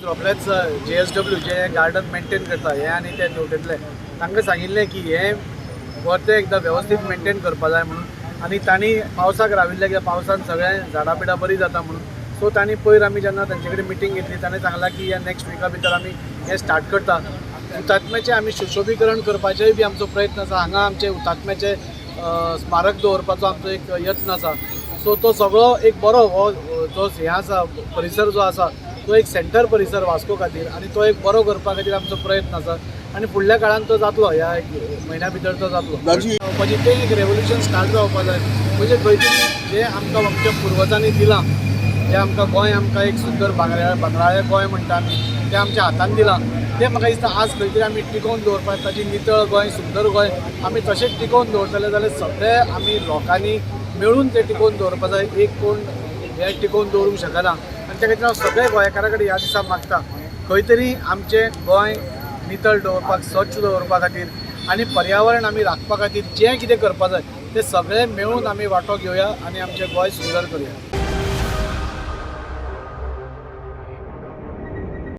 रोखडेच जेएसडब्ल्यू जे garden maintain करता हे आनी ते तेवटेंतले तांकां सांगिल्लें की हें वरतें एकदां वेवस्थीत मेंटेन करपा जाय म्हणून. आनी तांणी पावसाक राविल्ले कित्याक पावसान सगळें झाडां बिडां बरीं जाता म्हणून. सो तांणी पयर आमी जेन्ना तांचे कडेन मिटींग घेतली, तांणी सांगलां की ह्या नॅक्स्ट विका भितर आमी हें स्टार्ट करता. हुतात्म्याचें आमी सुशोभीकरण करपाचेय बी आमचो प्रयत्न आसा. हांगा आमचे हुतात्म्याचे स्मारक दवरपाचो आमचो एक यत्न आसा. सो तो सगळो एक बरो हो जो हें आसा, परिसर जो आसा तो एक सेंटर परिसर वास्को खातीर आनी तो एक बरो करपा खातीर आमचो प्रयत्न आसा आनी फुडल्या काळान तो जातलो, ह्या एक म्हयन्या भितर तो जातलो. जावपाची तें एक रेवोल्युशन स्टार्ट जावपा जाय. म्हणजे खंय तरी जें आमकां आमच्या पुर्वजांनी दिलां, जें आमकां गोंय आमकां एक सुंदर भांगरा भांगराळें गोंय म्हणटा आमी, तें आमच्या हातान दिलां, तें म्हाका दिसता आज खंय तरी आमी टिकोवन दवरपाक. ताची नितळ गोंय, सुंदर गोंय आमी तशेंच टिकोवन दवरतले जाल्यार सगळे आमी लोकांनी मेळून तें टिकोवन दवरपा जाय. एक कोण हें टिकोवन दवरूंक शकना आनी त्या खातीर हांव सगळ्या गोंयकारां कडेन ह्या दिसा मागता, खंय तरी आमचें गोंय नितळ दवरपाक, स्वच्छ दवरपा खातीर आनी पर्यावरण आमी राखपा खातीर जें कितें करपा जाय तें सगळें मेळून आमी वांटो घेवया आनी आमचें गोंय सुंदर करुया.